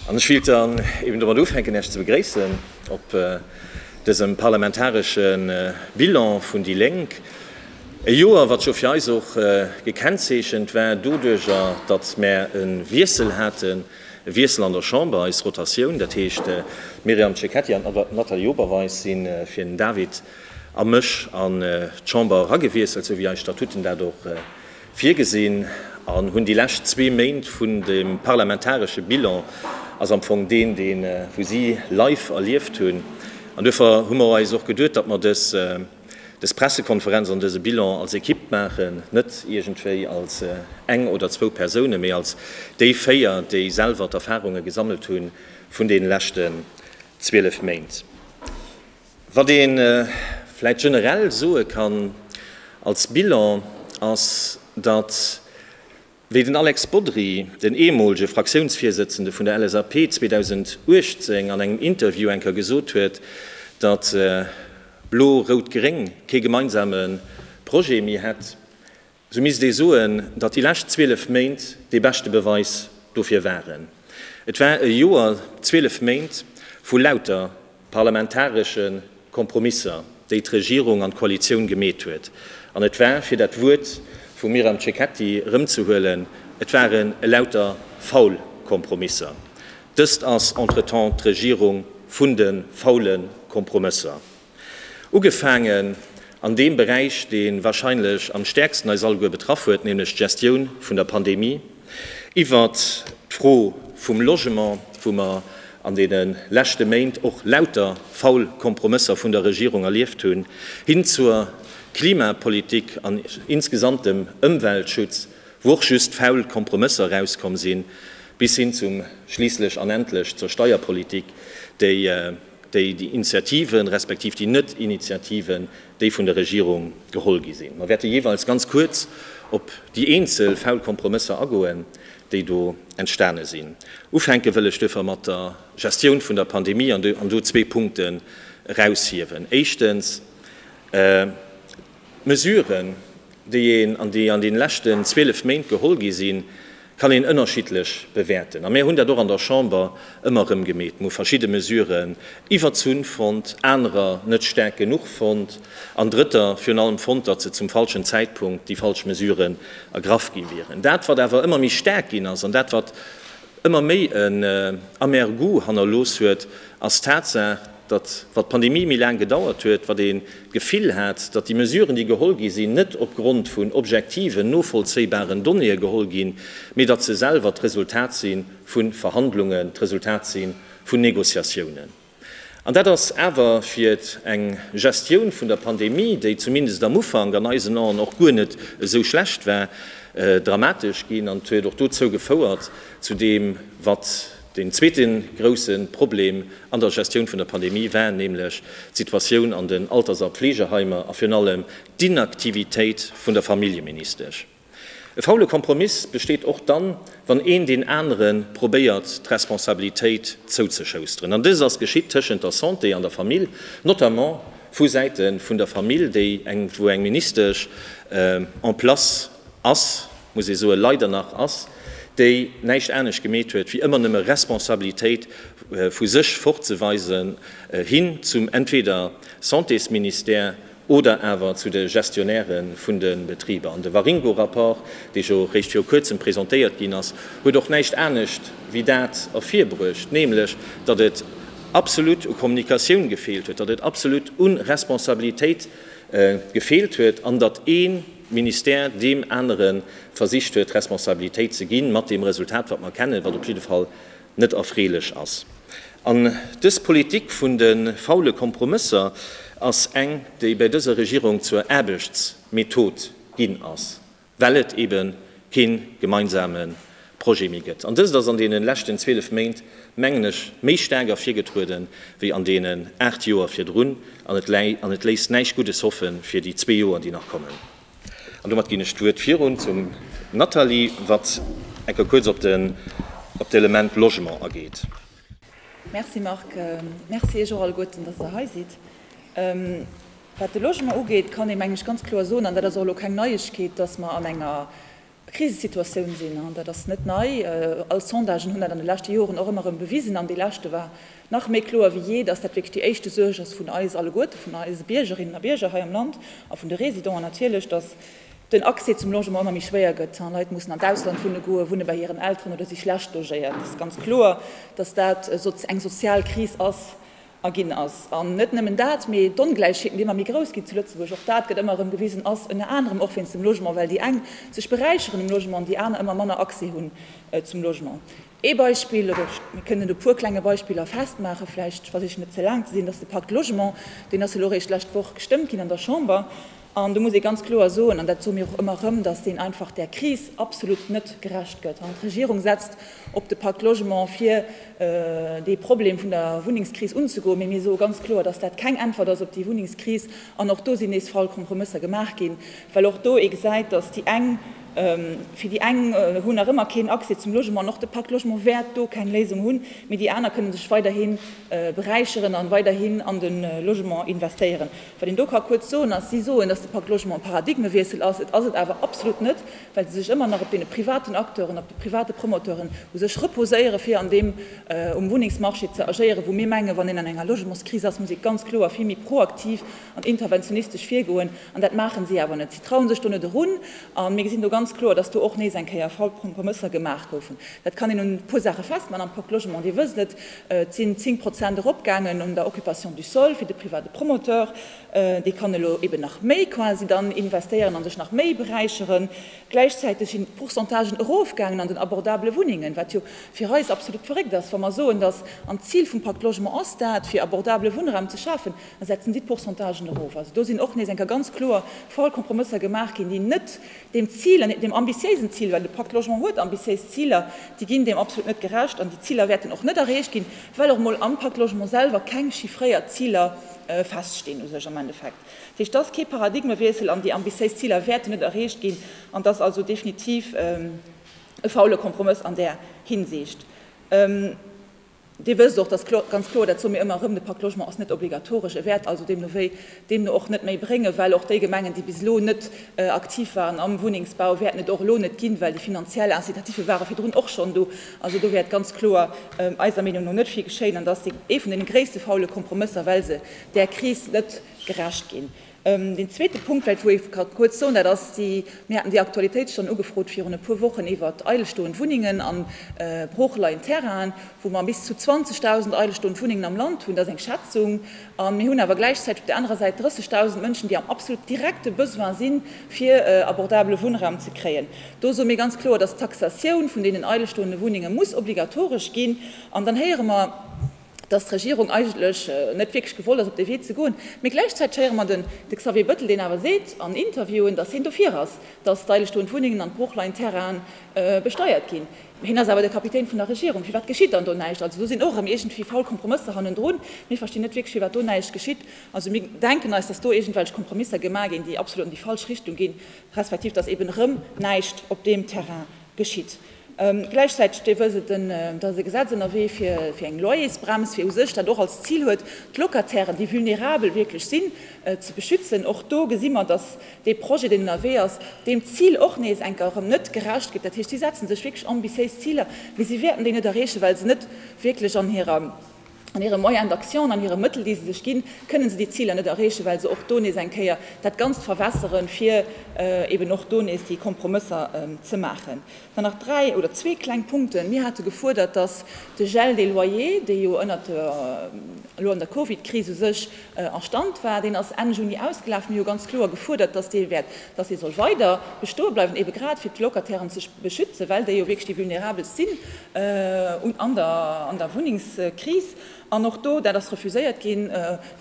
An ech wéilt dann eben domat ufänken, Iech ze begréissen op dësem parlamentaresche Bilan vun déi Lénk. E Joer, wat jo fir eis och gekennzeechent war doduerjer, datt mär e Wiessel haten, e Wiessel an der Chamber, eis Rotatioun, dat heescht d'Myriam Cecchetti an d'Nathalie Oberweis si fir den David a mech an d'Chamber eragewiesselt, sou wéi eis Statuten dat och virgesinn an hunn déi lescht zwee Méint vun dem parlamentaresche Bilan ass am Fong deen, deen wou si live erlieft hunn. An duerfir hu mer eis och geduet, datt mer dës dës Pressekonferenz an dëse Bilan als Equipe maachen, net iergendwéi als eng oder zwou Persounen, mee als déi 4, déi selwer d'Erfahrunge gesammelt hu vun deene leschten 12 Méint. Wat ee vläit generell soe kann als Bilan, ass, datt, wéi den Alex Bodry, den eemolege Fraktiounsvirsëtzende vun der LSAP 2018 an engem Interview eng Kéier gesot huet, datt Blo-Rout-Gréng kee gemeinsame Projet méi hätt, Sou misst ee soen, datt déi lescht 12 Méint dee beschte Beweis dofir waren. Et war e Joer, 12 Méint vu lauter parlamentaresche Kompromisser, déi d'Regierung an d'Koalitioun gemeet huet. An et war, fir dat Wuert vum Myriam Cecchetti erëmzehuelen, et waren elauter faul Kompromisser. Dëst ass entretemps d'Regierung vun de faule Kompromësser. Ugefaangen an deem Beräich, dee wahrscheinlech am stäerksten eis alleguer betraff huet, nämlech d'Gestioun vun der Pandemie, iwwert d'Fro vum Logement, wou mer an deene leschte Méint och lauter faul Kompromësser vun der Regierung erlieft hunn, hin zur Klimapolitik an insgesamt dem Ëmweltschutz, wou och just faul Kompromësser erauskomm sinn, bis hin zum schliisslech an endlech zur Steierpolitik, déi déi déi Initiativen, respektiv déi Net-Initiativen, déi vun der Regierung geholl gi sinn. Mer wäerte jeeweils ganz kuerz op déi eenzel faul Kompromësser agoen, déi do entstane sinn. Ufänke wëll ech duerfir mat der Gestioun vun der Pandemie an do zwee Punkten eraushiewen. Éischtens, D'Mesuren, déi een an déi an deene leschten 12 Méint geholl gi sinn, kann een ënnerschiddlech bewäerten. A mir hunn dat och an der Chamber ëmmer erëm gemeet. Mir hu verschidde Mesuren iwwerzunn fonnt, anerer net staark genuch fonnt an drëtter virun allem fonnt, datt se zum falschen Zäitpunkt déi falsch Mesuren ergraff gi wieren. Dat, wat awer ëmmer méi staark ginn ass an dat, wat ëmmer méi en amer Goût hannerlooss huet, ass d'Tatsaach, datt, wat d'Pandemie méi laang gedauert huet, wat een d'Gefill hat, datt déi Mesuren, déi geholl gi sinn, net opgrond vun objektiven, novollzéibaren Donnéeë geholl ginn, mee datt se selwer d'Resultat si vu Verhandlungen, d'Resultat si vun Négociatiounen. An dat ass awer fir eng Gestioun vun der Pandemie, déi zumindest am Ufank an eisen Aen och guer net esou schlecht war, dramatesch ginn an huet och dozou gefouert, zu deem, wat deen zweete grousse Problem an der Gestioun vun der Pandemie war, nämlech d'Situatioun an den Alters a Pflegeheimer a virun allem d'Inaktivitéit vun der Familljeministesch. E faule Kompromiss besteet och dann, wann een deen anere probéiert d'Responsabilitéit zouzeschousteren. An dëst ass geschitt tëschent der Santé an der Famill, notamment vu Säite vun der Famill, déi eng, wou eng Ministesch en place ass, muss ee soen, leider nach ass, déi näischt anescht gemeet huet, wéi ëmmer nëmme Responsabilitéit vu sech fortzeweisen hin zum entweder Santésministère oder awer zu de Gestionnairë vun de Betriber. An de Waringo-Rapport, dee jo réischt viru Kuerzem presentéiert ginn ass, huet och näischt anescht wéi dat ervirbruecht, nämlech datt et absolut u Kommunikatioun gefeelt huet, datt et absolut u Responsabilitéit gefeelt huet an datt ee Ministère deem anere versicht huet, Responsabilitéit ze ginn, mat deem Resultat, wat mer kennen, wat op jidde Fall net erfreelech ass. An dës Politik vun de faule Kompromësser ass eng, déi bäi dëser Regierung zur Aarbechtsmethod ginn ass, well et ebe kee gemeinsame Projet méi gëtt. An dëst ass an deene leschten 12 Méint, mengen ech, méi staark ervirgetruede wéi an deenen 8 Joer virdrun. An et léisst näischt Guddes hoffe fir déi zwee Joer, déi nach kommen. An domat ginn ech d'Wuert virun zum Nathalie, wat eng Kéier kuerz op den, op d'Element Logement ageet. Merci Marc. Merci Iech och alleguerten, dass Der hei sidd. Wat de Logement ugeet, kann ee mengen ech ganz kloer soen, an dat ass och elo keng Neiegkeet, dass mer an enger. Krisesituatioun sinn. An dat ass net nei. All Sondagen hunn dat an de leschte Joren och ëmmer erëm bewisen. An déi leschte war nach méi kloer wéi jee, dass dat wierklech déi éischte Suerg ass vun eis alleguerte, vun eise Biergerinnen a Bierger hei am Land a vun de Résidenten natierlech, dass den Accès zum Logement ëmmer méi schwéier gëtt. Leit mussen an d'Ausland wunne goen, wunne bei hiren Elteren oder si schlecht logéiert. Et ass ganz kloer, dass dat eng sozial Kris ass a ginn ass. An net nëmmen dat, mee d'Ongläichheeten, déi ëmmer méi grouss ginn zu Lëtzebuerg, och dat gëtt ëmmer erëm gewisen, ass ënner anerem och wéinst dem Logement, well déi eng sech beräicheren um Logement an déi aner ëmmer manner Accès hunn zum Logement. Ee Beispill, oder mir kënnen un e puer klenge Beispiller festmaachen, vläicht, ech versichen net ze laang ze sinn, dat ass de Pacte Logement, deen ass elo eréischt d'lescht Woch gestëmmt ginn an der Chamber. An do muss ee ganz kloer soen, an dat soe mir och ëmmer erëm, dass deen einfach där Kris absolut net gerecht gëtt. An d'Regierung setzt op de Pacte Logement, fir dee Problem vun der Wunnengskris unzegoen. Mee mir soe ganz kloer, dass dat keng Äntwert ass op déi Wunnengskris. An och do sinn nees faul Kompromësser gemaach ginn, well och do ee gesäit, dass déi eng, fir déi eng hunn nach ëmmer keen Accès zum Logement an och de Pacte Logement wäert do keng Léisung hunn, mee déi aner kënne sech weiderhi beräicheren an weiderhin an de Logement investéieren. Wat een do ka kuerz soen ass, Si soen, dass de Pacte Logement e Paradigmewiessel ass. Et ass et awer absolut net, well se sech ëmmer nach op deene privaten Acteuren, op de private Promoteuren u sech reposéieren, fir an deem um Wunnengsmarché ze agéieren, wou mir mengen, wann een an enger Logementskris ass, muss ee ganz kloer vill méi proaktiv an interventionistesch virgoen. An dat maache si awer net. Si traue sech do net erun. A mir gesinn do ganz kloer, dass do och nees eng Kéier faul Kompromësser gemaach goufen. Dat kann een un e puer Saache festmachen am Pacte Logement. Dir wësst et, et sinn 10 Prozent eropgaangen un der Occupation du sol fir de private Promoteur. Dee kann elo eben nach méi quasi dann investéieren a sech nach méi beräicheren. Gläichzäiteg sinn d'Pourcentagen erofgaangen an den abordabele Wunnengen, wat jo fir eis absolut verréckt ass, wa mer soen, dass, an d'Zil vum Pacte Logement ass dat, fir abordabele Wunnraum ze schafen, da setzen si d'Pourcentagen erof. Also do sinn och nees eng Kéier ganz kloer faul Kompromësser gemaach ginn, déi net deem Zil, deem ambitiéisen Zil, well de Pacte Logement huet ambitiéis Ziler, déi ginn deem absolut net gerecht an déi Ziler wäerten och net erreecht ginn, well och emol am Pacte Logement selwer keng chiffréiert Ziler feststinn u sech am Endeffekt. Dat heescht, et ass kee Paradigmewiessel an déi ambitiéis Ziler wäerten net erreecht ginn an et ass also definitiv e faule Kompromëss an där Hinsicht. Dir wësst och, dass ganz kloer, dat soe mir ëmmer erëm, de Pacte Logement ass net obligatoresch. E wäert also deemno wéi deemno och net méi bréngen, well och déi Gemengen, déi bis elo net aktiv waren am Wunnengsbau, wäerten et och elo net ginn, well déi finanziell Incitatiffe ware virdrun och schonn do. Also do wäert ganz kloer eiser Meenung no net vill geschéien an dat ass ee vun deene gréisste faule Kompromësser, well se där Kris net gerecht ginn. Deen zweete Punkt vläicht, wou ee ka kuerz soen, dat ass déi, mir haten déi Aktualitéitsstonn ugefrot virun e puer Wochen iwwert eilestoend Wunnengen an broochleiend Terrainen, wou mer bis zu 20.000 eilestoend Wunnengen am Land hunn. Dat ass eng Schätzung. A mir hunn awer gläichzäiteg op där anerer Säit 30.000 Mënschen, déi am absolut direkte Besoin sinn, fir abordabele Wunnraum ze kréien. Do soe mir ganz kloer, dass d'Taxatioun vun deenen eilestoende Wunnenge muss obligatoresch ginn. An dann héiere mer, dass d'Regierung eigentlech net wierklech gewollt ass, op dee Wee ze goen. Mee gläichzäiteg héiere mer den de Xavier Bettel, deen awer seet an Interviewen, dass hien dofir ass, dass d'eilestoend Wunnengen an d'broochleiend Terrainen besteiert ginn. Hien ass awer de Kapitän vun der Regierung. Firwat geschitt dann do näischt? Also do sinn och erëm iergendwéi faul Kompromësser hannendrun. Mir verstinn net wierklech, firwat do näischt geschitt. Also mir denken eis, dass do iergendwelch Kompromisser gemaach ginn, déi absolut an déi falsch Richtung ginn, respektiv dass eben erëm näischt op deem Terrain geschitt. Gläichzäiteg, Dir wësst et, da ass e Gesetz ënnerwee fir eng Loyersbrems, fir u sech dat och als Zil huet, d'Locatairen, déi vulnerabel wierklech sinn, ze beschützen. Och do gesi mer, dass dee Projet, deen ënnerwee ass, deem Zil och nees eng Kéier erëm net gerecht gëtt. Dat heescht, si setze sech wierklech ambitiéis Ziler, mee si wäerten déi net erreechen, well se net wierklech an hirer, an hire Moyens d'action, an hire Mëttel, déi se sech ginn, kënnen se déi Ziler net erreechen, well se och do nees eng Kéier dat Ganzt verwässeren, fir eben och do nees déi Kompromësser ze maachen. Dann nach dräi oder zwee kleng Punkten. Mir hate gefuerdert, dass de Gel des loyers, dee jo ënnert der, elo an der Covidkris u sech en Stand war, deen ass Enn Juni ausgelaf. Mir hu ganz kloer gefuerdert, dass dee wäert, dass dee soll weider bestoe bleiwen, ebe grad fir d'Locatairen ze beschützen, well déi jo wierklech déi vulnerabelst sinn an der, an der Wunnengskris. An och do, dat ass refuséiert ginn,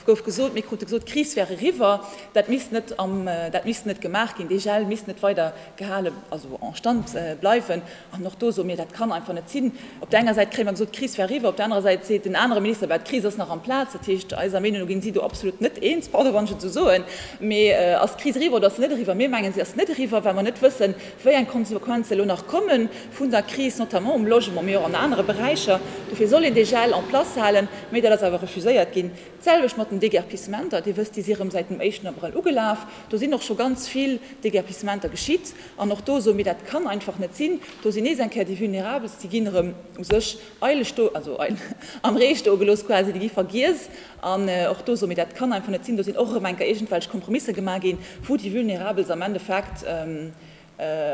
gouf gesot, mir krute gesot, d'Kris wär eriwwer, dat misst net am, dat misst net gemaach ginn, dee Gel misst net weider gehale, also en Stand bleiwen. An och do soe mir, dat kann einfach net sinn. Op där enger Säit kréie mer gesot, d'Kris wär eriwwer, op där anerer Säit seet en anere Minister, bah, d'Kris ass nach am Plaz. Dat heescht, eiser Meenung no ginn si do absolut net eens, pardon, wann ech et esou soen, mee ass d'Kris eriwwer oder ass se net eriwwer? Mir mengen, se ass net eriwwer, well mer net wëssen, wéi eng Konsequenze elo nach komme vun der Kris, notamment um Logement, mee och an anere Beräicher. Dofir soll een dee Gel en place halen. Mee dat ass awer refuséiert ginn. D'selwecht mat den Déguerpissementer. Dir wësst, déi si erëm säit dem éischten Abrëll ugelaf. Do sinn och scho ganz vill Déguerpissementer geschitt. An och do soe mir, dat kann einfach net sinn. Do sinn nees eng Kéier déi Vulnerabelst, déi ginn erëm u sech eile sto, also eil am Ree stoe gelooss quasi, déi gi vergiess. An och do soe mir, dat kann einfach net sinn. Do sinn och erëm eng Kéier iergendwelch Kompromisse gemaach ginn, wou déi Vulnerabelst am Endeffekt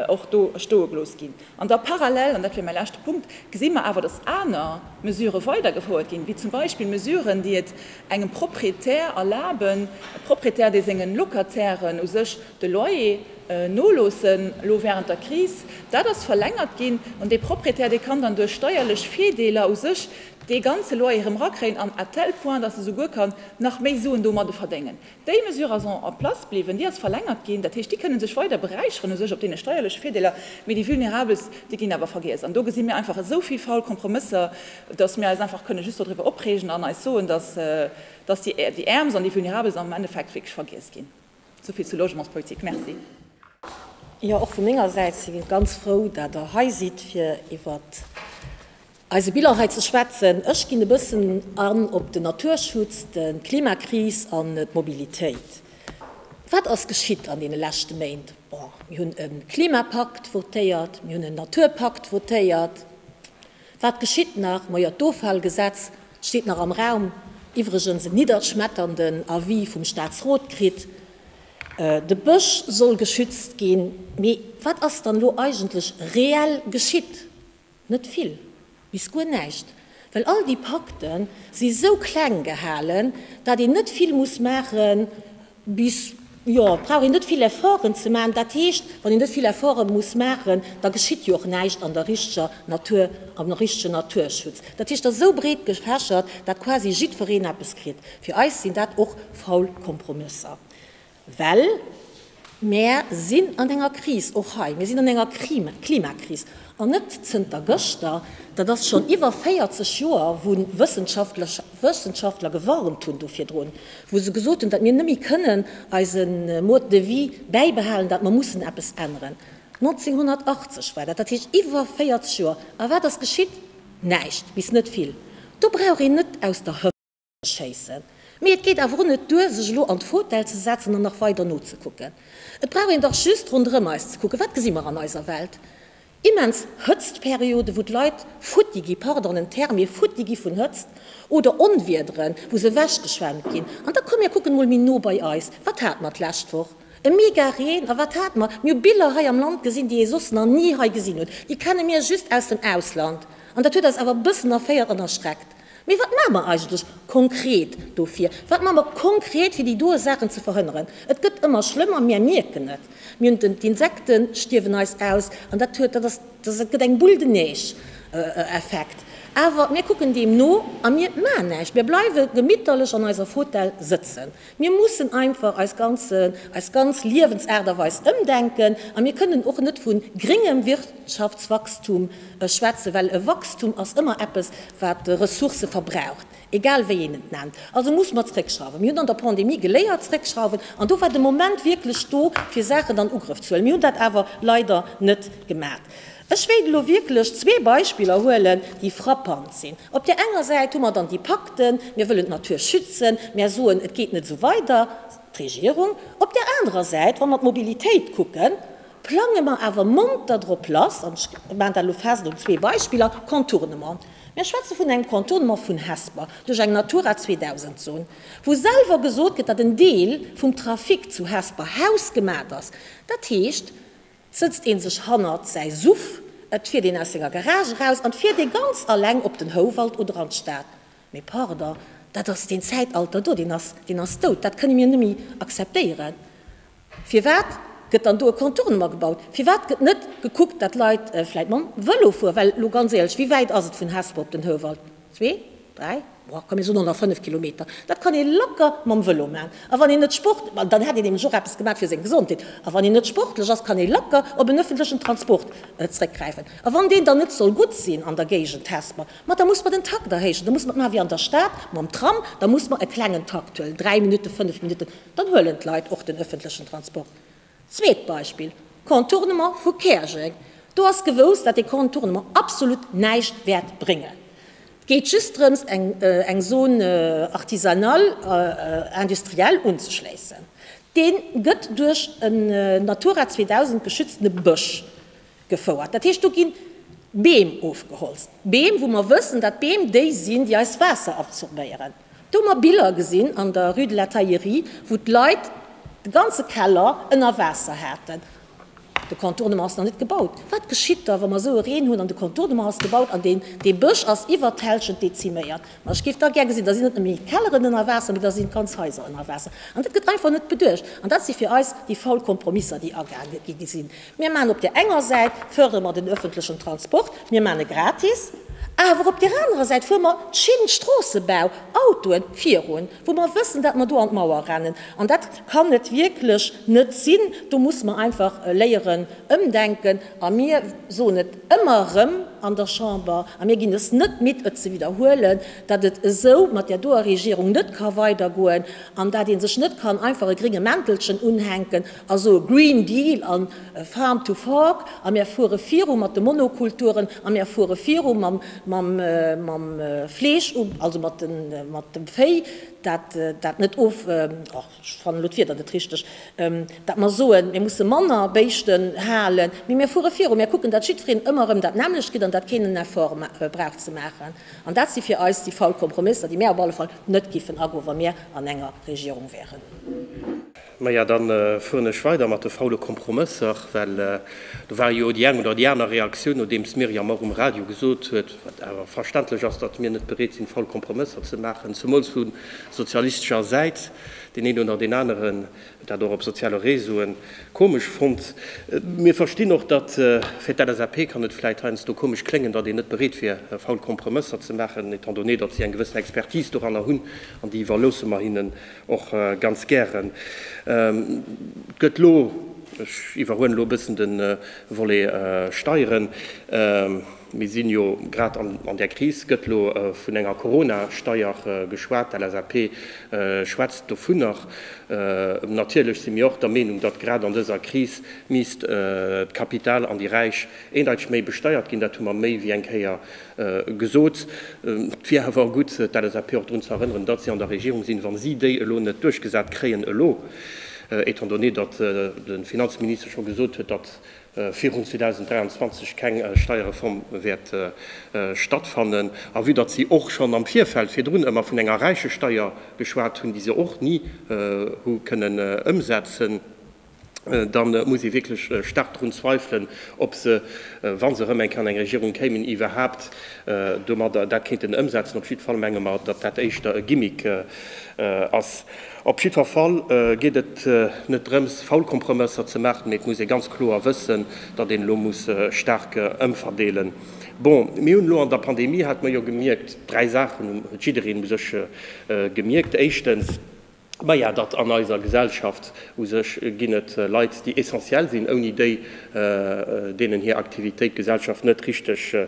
och do stoe gelooss ginn. An da parallel, an dat wier mäi leschte Punkt, gesi mer awer, dass aner Mesurë weidergefouert ginn, wéi zum Beispill Mesuren, déi et engem Proprietär erlaben, e Proprietär, dee senge Locatairen u sech de Loyer noloossen, elo während der Kris, dat ass verlängert ginn, an dee Proprietär, dee kann dann duerch steierlech Virdeeler u sech dee ganze Loyer erëm erakréien, an à tel point, dass e souguer kann nach méi Suen domadde verdéngen. Déi Mesure ass en place bliwwen, déi ass verlängert ginn. Dat heescht, déi kënne sech weider beräicheren u sech op deene steierleche Virdeeler, mee déi Vulnerabelst, déi ginn awer vergiess. An do gesi mir einfach esou vill faul Kompromësser, dass mir eis einfach kënne just dodriwwer opreegen an eis soen, dass dass déi Äermst an déi Vulnerabelst am Endeffekt wierklech vergiess ginn. Esou vill zur Logementspolitik. Merci. Jo, och vu menger Säit si ganz frou, dat Der hei sidd, fir iwwert Eise Bilan hei ze schwätzen. Ech ginn e bëssen an op den Naturschutz, d'Klimakris an d'Mobilitéit. Wat ass geschitt an deene leschte Méint? Bon, mir hunn e Klimapakt votéiert, mir hunn en Naturpakt votéiert. Wat geschitt nach? Majo, d'Offallgesetz steet nach am Raum, iwwregens en nidderschmetternden Avis vum Staatsrot kritt. De Bësch soll geschützt ginn. Mee wat ass dann elo eigentlech reell geschitt? Net vill, bis guer näischt, well all déi Pakte si sou kleng gehalen, dat een net vill muss maachen, bis, jo, et brauch een net vill Efforten ze maachen. Dat heescht, wann een net vill Efforte muss maachen, da geschitt jo och näischt an der richteger Natur, am richtegen Naturschutz. Dat heescht, et ass esou breet gefächert, dat quasi jiddwereen eppes kritt. Fir eis sinn dat och faul Kompromësser. Well mär sinn an enger Kris, och hei, mir sinn an enger Klimakris, an net zënter gëschter, dat ass schonn iwwer 40 Joer, wou Wëssenschaftler gewarnt hunn do virdrun, wou se gesot hunn, datt mir net méi kënnen eise Mode de vie bäibehalen, datt mer mussen eppes änneren. 1980 war dat, dat heescht iwwer 40 Joer. A wat ass geschitt? Näischt bis net vill. Do brauch een net aus der Hëft. Schéissen. Mee et geet awer och net duer, sech elo an d'Fotell ze setzen an nach weider nozekucken. Et brauch een dach just ronderëm eis ze kucken. Wat gesi mer an eiser Welt? Immens Hëtztperioden, wou d'Leit futti gi, pardon den Term, mee futti gi vun Hëtzt, oder Onwiederen, wou se ewechgeschwemmt ginn. An da komm mir kucken emol méi no bei eis. Wat hate mer d'lescht Woch? E mega Reen. A wat hate mer? Mir hu Biller hei am Land gesinn, déi ee soss nach ni hei gesinn huet. Déi kenne mir just aus dem Ausland. An dat huet eis awer e bëssen erféiert an erschreckt. Mee wat maache mer eigentlech konkret dofir? Wat maache mer konkret, fir déi doe Saachen ze verhënneren? Et gëtt ëmmer schlëmmer, mir mierken et. Mir hunn den, d'Insekte stierwen eis aus an dat huet, dat ass, dat gëtt eng Boule de neige Effekt. Awer mir kucken deem no a mir maachen näischt. Mir bleiwe gemitterlech an eiser Fotell sëtzen. Mir mussen einfach eis ganze, eis ganz Liewensaart a Weis ëmdenken a mir kënnen och net vu gréngem Wirtschaftswachstum schwätzen, well e Wachstum ass ëmmer eppes, wat Ressourcë verbraucht, egal wéi een et nennt. Also musse mer zréckschrauwen. Mir hunn an der Pandemie geléiert zréckschrauwen an do war de Moment wierklech do, fir Saachen an Ugrëff ze huelen. Mir hunn dat awer leider net gemat. Ech wéilt elo wierklech zwee Beispiller huelen, déi frappant sinn. Op där enger Säit hu mer dann déi Pakten, mir wëllen d'Natur schützen, mär soen, et geet net esou weider, d'Regierung. Op där anerer Säit, wa mer d'Mobilitéit kucken, plange mer awer monter drop lass, an ech maachen dat elo fest un zwee Beispiller, Contournement. Mir schwätze vun engem Contournement vun Hesper duerch eng Natura 2000 Zon, wou selwer gesot gëtt, datt en Deel vum Trafic zu Hesper hausgemat ass. Dat heescht, Sëtzt een sech hannert säi Suff, et fiert een aus senger Garage eraus an fiert ee ganz alleng op den Houwald oder an d'Stad. Mee pardon, dat ass deen Zäitalter do, deen ass, deen ass dout, dat kënne mir nëmme akzeptéieren. Firwat gëtt dann do e Contournement gebaut? Firwat gëtt net gekuckt, dat d'Leit vläit mam Vëlo fueren? Well elo ganz éierlech, wéi wäit ass et vun Hesper op den Houwald? Zwee? Dräi? Boah, komm mir soen 105 Kilometer. Dat kann ee locker mam Vëlo maachen. A wann een net Sport, dann hätt een nämlech och eppes gemaach fir seng Gesondheet. A wann een net sportlech ass, kann ee locker op en ëffentlechen Transport zréckgräifen. A wann deen dann net soll gutt sinn an der Géigend Hesper, ma da muss mer den Takt erhéijen. Da muss mer et maache wéi an der Stad mam Tram. Da muss mer e klengen Takt huelen, dräi Minutten, fënnef Minutten, dann huelen d'Leit och den ëffentlechen Transport. Zweet Beispill, Contournement vu Käerjeng. Do ass gewousst, dat dee Contournement absolut näischt wäert bréngen. Et geet just drëms, eng Zone artisanale industrielle unzeschléissen. Dee gëtt duerch en Natura 2000 geschütztene Bësch gefouert. Dat heescht, do gi Beem ofgeholzt. Beem, wou mer wëssen, datt Beem déi sinn, déi eist Waasser absorbéieren. Do hu mer Biller gesinn an der Rue de la Taillerie, wou d'Leit de ganze Keller ënner Waasser haten. De Contournement ass nach net gebaut. Wat geschitt da, wa mer esou e Reen hunn an de Contournement ass gebaut an deen, dee Bësch ass iwwert d'Hälschent deziméiert? Ma ech géif da gär gesinn, da sinn net nëmme d'Kelleren ënner Waasser, mee da sinn d'ganz Haiser ënner Waasser. An dat gëtt einfach net beduecht. An dat si fir eis déi faul Kompromisser, déi agaange gi sinn. Mir maachen op där enger Säit, fërdere mer den öffentlechen Transport, mir maachen e gratis, awer op där anerer Säit fuere mer d'Schinn, d'Stroossebau, Autoen virun. wou mer wëssen, dat mer do an d'Mauer rennen. An dat kann et wierklech net sinn. Do musse mer einfach léieren ëmdenken. A mir soen et ëmmer erëm an der Chamber, a mir ginn es net midd, et ze widderhuelen, dat et esou mat där doer Regierung net ka weidergoen an dat ee sech net kann einfach e gringe Mäntelchen unhänken a soe Green Deal an Farm to Fork a mir fuere viru mat de Monokulturen a mir fuere viru mam mam Fleesch, also mat dem Véi, dat dat net of, och ech fannen elo d'Wierder net richteg, dat mer soen, mir musse manner Béischten halen, mee mir fuere viru, mir kucken, dat jiddwereen ëmmer erëm dat nämmlecht kritt an dat keen en Effort brauch ze maachen. An dat si fir eis déi faul Kompromësser, déi mär op alle Fall net giffen agoen, wa mir an enger Regierung wären. Maja, da fueren ech weider mat de faule Kompromësser, well do war jo déi eng oder déi aner Reaktioun, nodeems d'Myriam och um Radio gesot huet, wat awer verständlech ass, datt mir net bereet sinn, faul Kompromësser ze maachen, zemools vu sozialistescher Säit. Deen een oder deen aneren huet dat och op soziale Réseauen komesch fonnt. Mir verstinn och, datt fir d'LSAP kann et vläit heiansdo komesch kléngen, datt een net bereet wier, faul Kompromësser ze maachen, étant donné, datt si eng gewëssen Expertise doranner hunn, an déi iwwerloosse mer hinnen Och ganz gären. Et gëtt elo, ech iwwerhuelen elo e bëssen de Volet Steieren, mir si jo grad an där Kris, gëtt elo vun enger Corona-Steier geschwat, d'LSAP schwätzt dovunner. Natierlech si mir och der Meenung, datt grad an dëser Kris misst d'Kapital an déi Räich eendeiteg méi besteiert ginn. Dat hu mer méi wéi eng Kéier gesot. Et wier awer gutt, d'LSAP och drun ze erënneren, datt si an der Regierung sinn, wa si déi elo net duerchgesat kréien elo, étant donné, datt de Finanzminister scho gesot huet, datt virun 2023 keng Steierreform wäert stattfannen, a vue datt si och schonn am Virfeld virdrun ëmmer vun enger Räichesteier geschwat hunn, déi se och ni hu kënnen ëmsetzen. da muss ee wierklech staark drun zweifelen, ob se, wa se erëm eng Kéier an eng Regierung kéimen, iwwerhaapt domadder dat kéinten ëmsetzen. Op jiddwer Fall menge mer, datt dat éischter e Gimmick ass. Op jiddwer Fall geet et net drëms, faul Kompromësser ze maachen, mee et muss ee ganz kloer wëssen, datt een elo muss staark ëmverdeelen. Bon, mir hunn elo an der Pandemie, hate mer jo gemierkt, dräi Saachen huet jiddereen u sech gemierkt. Éischtens, Maja, datt an eiser Gesellschaft u sech ginn et Leit, déi essentiell sinn, ouni déi deenen hir Aktivitéit d'Gesellschaft net richteg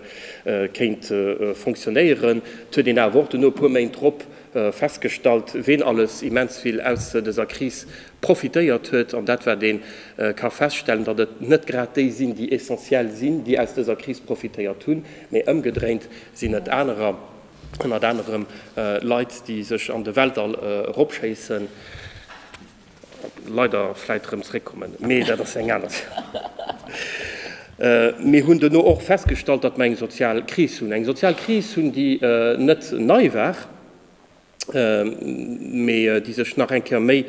kéint fonctionnéieren. Et huet een awer och duerno e puer Méint drop festgestallt, ween alles immens vill aus dëser Kris profitéiert huet. An dat wat ee ka feststellen, datt et net grad déi sinn, déi essentiell sinn, déi aus dëser Kris profitéiert hunn, mee ëmgedréint sinn et anerer. Ënnert anerem Leit, déi sech an de Weltall eropschéissen, leider vläit erëm zeréckkommen, mee dat ass eng aner Saach. Mir hunn duerno och festgestallt, datt mer eng sozial Kris hunn, eng sozial Kris hunn, déi net nei war, mee déi sech nach eng Kéier méi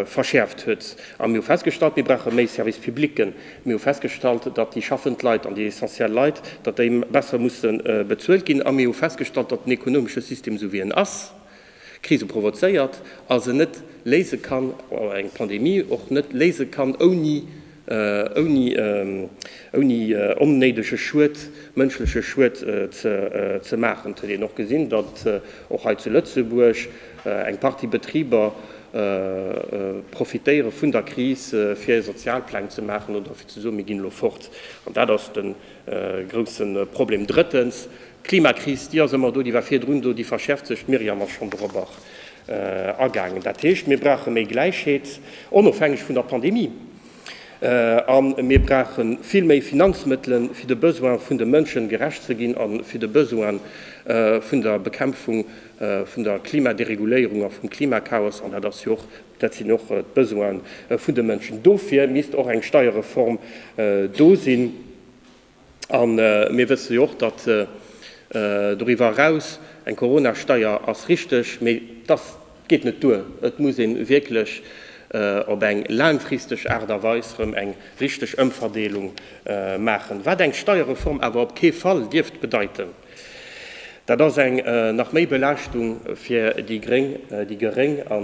verschäerft huet. A mir hu festgestallt, mir brauche méi Service publicen. Mir hu festgestallt, datt déi schaffend Leit an déi essentiell Leit, datt déi besser musse bezuelt ginn. A mir hu festgestallt, datt den ekonomesche System, esou wéi en ass, Krise provozéiert a se net léise kann, eng Pandemie och net léise kann, ouni ouni ouni onnéidege Schued, mënschleche Schued ze maachen. Et huet een och gesinn, datt och hei zu Lëtzebuerg eng Partie Betriber profitéiere vun der Kris, fir Sozialpläng ze maachen oder fir ze soen, mir ginn elo fort. An dat ass de grousse Problem. Drëttens, d'Klimakris, déi ass ëmmer do, déi war virdrun do, déi verschäerft sech. D'Myriam ass schonn dorobber agaangen. Dat heescht, mir brauche méi Gläichheet, onofhängeg vun der Pandemie. A mir brauche vill méi Finanzmëttele fir de Besoin vun de Mënschen gerecht ze ginn a fir de Besoin vun der Bekämpfung vun der Klimadereguléierung a vum Klimakaos. An dat ass jo och, dat sinn och d'Besoine vun de Mënschen. Dofir misst och eng Steierreform do sinn. A mir wësse jo och, datt doriwwer eraus eng Coronasteier ass richteg, mee dass geet net duer. Et muss ee wierklech op eng laangfristeg Aart a Weis erëm eng richteg Ëmverdeelung maachen. Wat eng Steierreform awer op kee Fall dierft bedeiten, dat ass eng nach méi Belaaschtung fir déi gréng, déi geréng a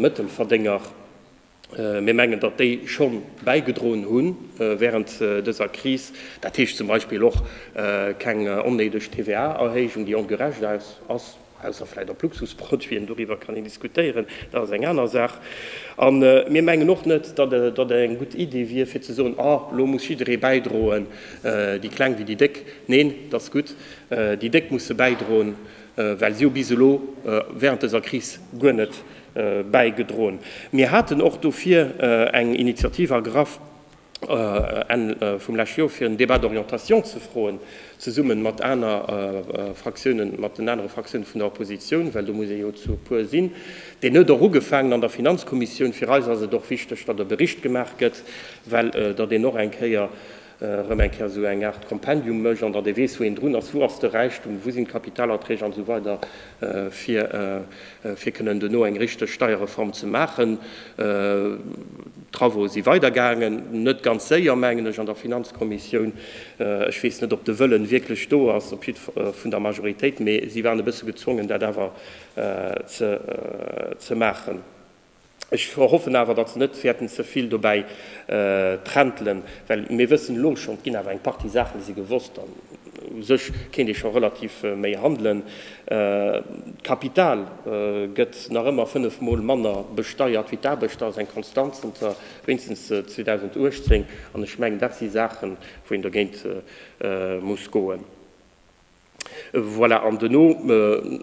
Mëttelverdénger. Mir mengen, datt déi scho bäigedroen hu während dëser Kris. Dat heescht zum Beispill och keng onnéideg TVA-Erhéijung, déi ongerecht ass, ausser vläicht op Luxusproduiten, doriwwer kann een diskutéieren, dat ass eng aner Saach. A mir mengen och net, datt et eng gutt Idee wier, fir ze soen, Ah, elo muss jidderee bäidroen, déi Kleng wéi déi Déck. Neen, et ass gutt, déi Déck musse bäidroen, well si hu bis elo während dëser Kris guer net bäigedroen. Mir haten och dofir eng Initiativ ergraff Enn vum leschte Joer, fir en Débat d'orientation ze froen, zesumme mat aner Fraktiounen, mat den anere Fraktiounen vun der Oppositioun, well do muss ee jo zu e puer sinn. Deen huet och ugefaangen an der Finanzkommissioun. Fir eis ass et och wichteg, datt e Bericht gemaach gëtt, well datt een och eng Kéier erëm eng Kéier esou eng Aart Kompendium mécht an datt ee weess, wou een drun ass, wou ass de Räichtum, wou sinn d'Kapitalerträg an esou weider, fir, fir kënnen duerno eng richteg Steierreform ze maachen. D'Travauxë si weidergaangen, net ganz séier, mengen ech, an der Finanzkommissioun. Ech weess net, ob de Wëllen wierklech do ass, op jiddwer Fall vun der Majoritéit, mee si waren e bësse gezwongen, dat awer ze, ze maachen. Ech hoffen awer, datt se net wäerten ze vill dobäi trentelen, well mir wëssen elo schonn, et ginn awer eng Partie Saachen, déi si gewosst an u sech kéint ee scho relativ méi handelen. D'Kapital gëtt nach ëmmer fënnefmol manner besteiert wéi d'Aarbecht, dat ass eng Konstant zënter wéinstens 2018 an ech mengen, dat si Saachen, wou een dogéint muss goen. Voilà, an duerno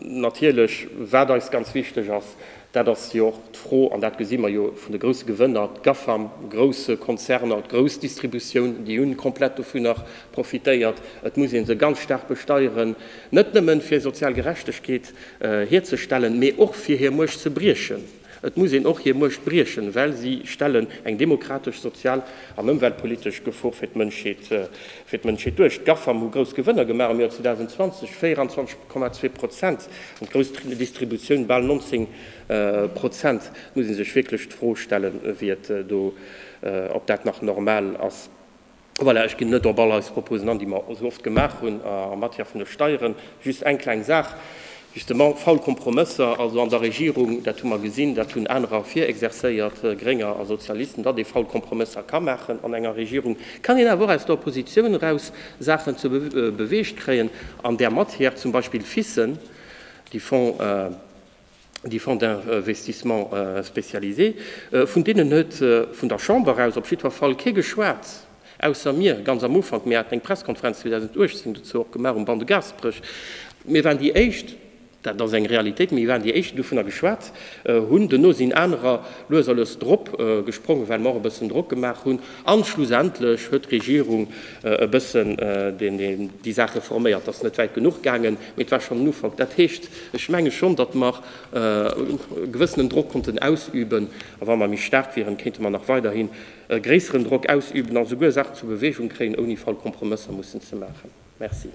natierlech, wat eis ganz wichteg ass, dat ass jo och d'Fro, an dat gesi mer jo vun de grousse Gewënner, d'GAFAM, grouss Konzerner, d'grouss Distributioun, déi hunn komplett dovunner profitéiert. Et muss ee se ganz staark besteieren, net nëmmen fir sozial Gerechtegkeet hierzestellen, mee och fir hir Muecht ze briechen. Et muss een och hir Muecht briechen, well si stellen eng demokratesch, sozial an ëmweltpolitesch Gefor fir d'Mënschheet fir d'Mënschheet duerch. D'GAFAM hu grouss Gewënner gemaach am Joer 2020, 24,2 Prozent, an d'grouss Distributioun bal 19 Prozent. Et muss ee sech wierklech d'Fro stellen, wéi et do, ob dat nach normal ass. Voilà, ech ginn net op all eis Proposen an, déi mer esou oft gemaach hunn en matière vun de Steieren. Just eng kleng Saach, justement, faul Kompromësser, also an der Regierung, dat hu mer gesinn, dat hunn anerer virexerzéiert, Grénger a Sozialisten, datt ee faul Kompromësser ka maachen an enger Regierung, kann een awer och aus der Oppositioun eraus Saachen ze beweegt kréien an där Matière, zum Beispill FICen, déi Fonds, déi Fonds d'investissement spécialisés, vun deenen huet vun der Chamber aus op jiddwer Fall kee geschwat, ausser mir ganz am Ufank. Mir haten eng Presskonferenz 2018 dozou och gemaach um Ban de Gaasperech. Mir waren déi éischt, dat ass eng Realitéit, mir waren déi éischt, déi dovunner geschwat hunn. Duerno sinn anerer lues a lues drop gesprongen, well mer och e bëssen Drock gemaach hunn. An schlussendlech huet d'Regierung e bëssen déi Saach reforméiert. Dat ass net wäit genuch gaangen, mee et war schonn en Ufank. Dat heescht, ech menge schonn, datt mer e gewëssenen Drock konnten ausüben. A wa mer méi staark wieren, kéinte mer nach weiderhin e gréisseren Drock ausüben a souguer Saachen zur Bewegung kréien, ouni faul Kompromësser mussen ze maachen. Merci.